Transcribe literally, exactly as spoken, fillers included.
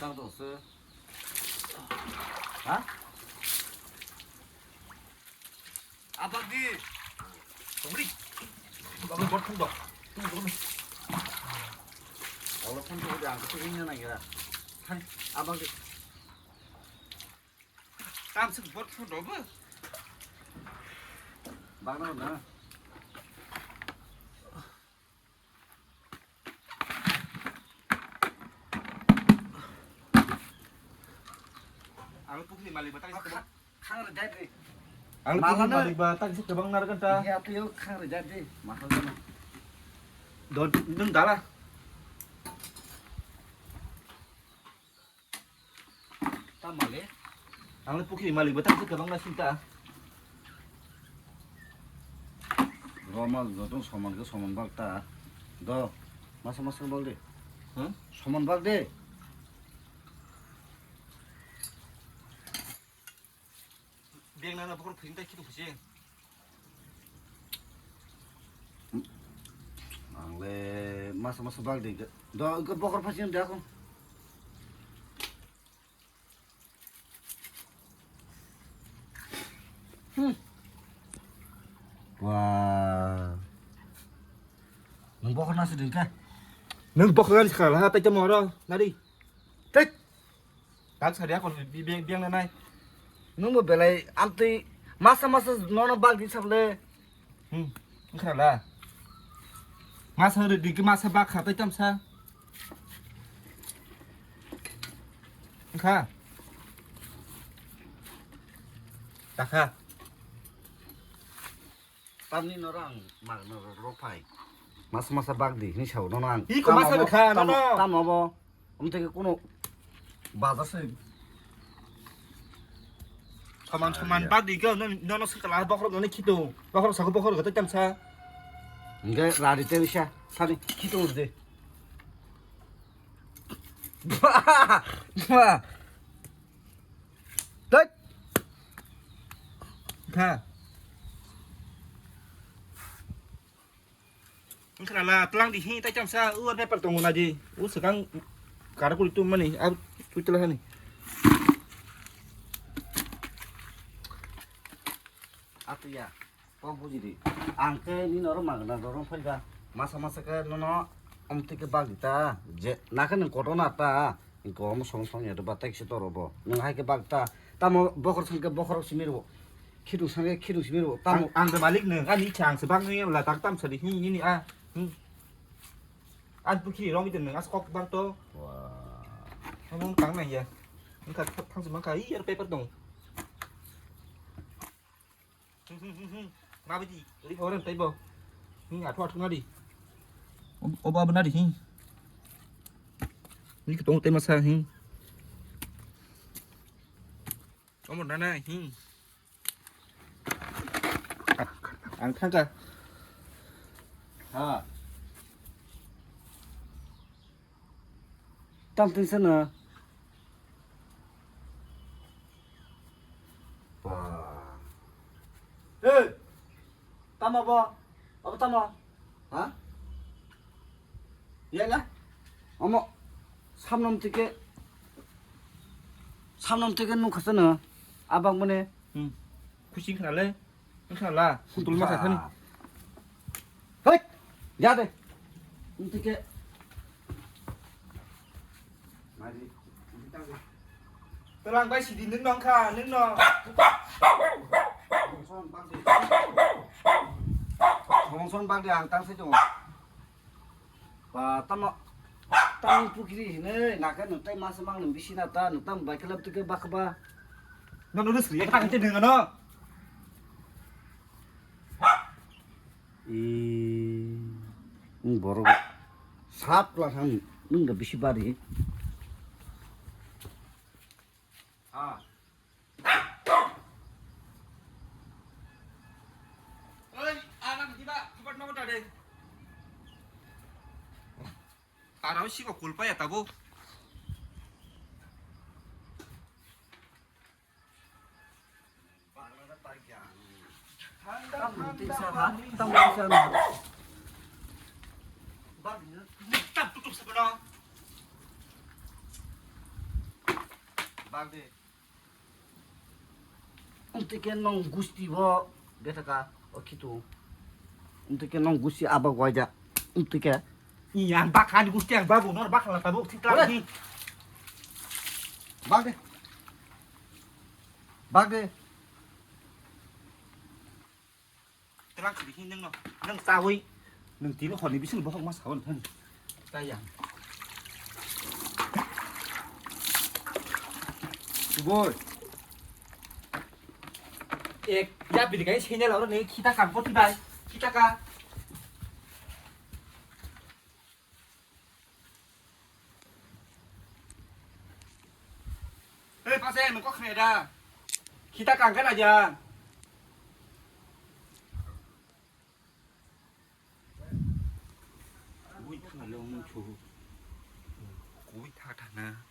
Tang tong se. Ha? Abak di. Tongri. Babu bot phun do. Tung tong. Olo phun do ang ko ini na gira. Hai, abak di. Tam se bot phun do ba. Bang na na. Ang pukhri malik ba tang se kwbang. Khang rwjak di. Ang pukhri malik ba tang se kwbang nar ganta. Ya, tu yo khang rwjak di. Mahal jana. Don, dun dala. Tamale. Ang le pukhri malik ba tang se kwbang na sinta. Roma joto soman ke soman bak ta. Do. Masa masa bak de. Huh? Soman bak de. Beng nana bokor phring ta khitu khuje. Ang le masa masa bak de. Do ke bokor phasi de ako. Hmm. Wah. Nang bokor nasi ding ka? Nang bokor nasi kala ha tai tamo ro nari. Tek. Tak sari ako bi bi biang nai. Nung bo belai amtwi masa masa nono bak di sable. Hmm. Khala. Masa ri digi masa bak khatai tamsa. Kha. Takha. Tamni norang magna ropai. Masa masa bak di hini sao nono ang. Iko masa kha nono. Tamo bo. Amteke kuno bazar se. Soman soman bak di go, nono se kala bokhorok nani khito. Bokhorok sako bokhorok tei tamsa. Hingke rari tei bisa sani khito de. Ba. Ba. Tek. Kha. Wngkha la tlang di hi tai chamsa u ar paper tongo na di. U swkang kara kuri tu mani a tu tela hani. Atuya, kok buji di. Ang ke ni noro magna dorong phai ba. Masa masa ke nono omtwi ke bag di ta. Je, na ke nang koto na ta. Ingko omo song song ya ba tai kisa toro bo. Nwng hai khe bak ta. Tamo bokhor song khe bokhorok simi rwo. Khitung song khe khitung simi rwo. Tamo ang de malik nwng ani icha ang se bak nwng la tak tam sari hi ni ni a. Hmm. An pukhi rong ite nwng as kok bang to. Wah. Omo tang nang ya. Wngkha thang se mangkha i yar paper dong. Hmm, hmm, hmm, hmm. Ma bidi, ri horen taibo. Hmm, athu athu nadi. Ob-, obo abo nadi, hmm. Ni ketong tai masa, hmm. Omo nana, hmm. Ang thangka. Ha. Tam tin sana. Ba. Hey! Tamo bo? Abo tamo? Ha? Yala? Omo. Samnom tike. Samnom tike nung khasana. Abang mane. Hmm. Kuching khala le. Wngkha la, kutul masa thani. Hei, ya de. Wng tike. Telang bai sidi nwng nong kha, nwng nong. Song bang de. Song bang de ang tang se jong. Ba, tamo, tamo pukiri hine, naka nung tai masa mang nung bisi na ta, nung tam bai kelap tike bakba. No, no, no, sri, eta kete nung ano. Eh, nung borok sap kla sang nung da bisi bari. Ah. Oi, anak diba, kibat nongo tadi. Tarau si ko kulpa ya tabo. Tam tin sa ha, tam tin sa na. Tam tutup sebelah. Amtwi khe nwng gusti bo bethaka o khitu. Amtwi khe nwng gusti abo gwaida. Amtwi khe. Iya, ang bakha ni gusti ang babu, nor bakha la tabuk thik Ore. Lagi. Bak de. Bak de. Telang sidi hin nang no. Nang sawi. Nang tini khoni bisin bohok mas khawan thani. Tayang. Boy. Ek ya bidi kai senya la oro ne khita kang ko tibai. Khita ka. Hei, paseng, nung kok khna da? Khita kang kana ja? Ui, thang le, ung chu. Ui, tha, tha, na.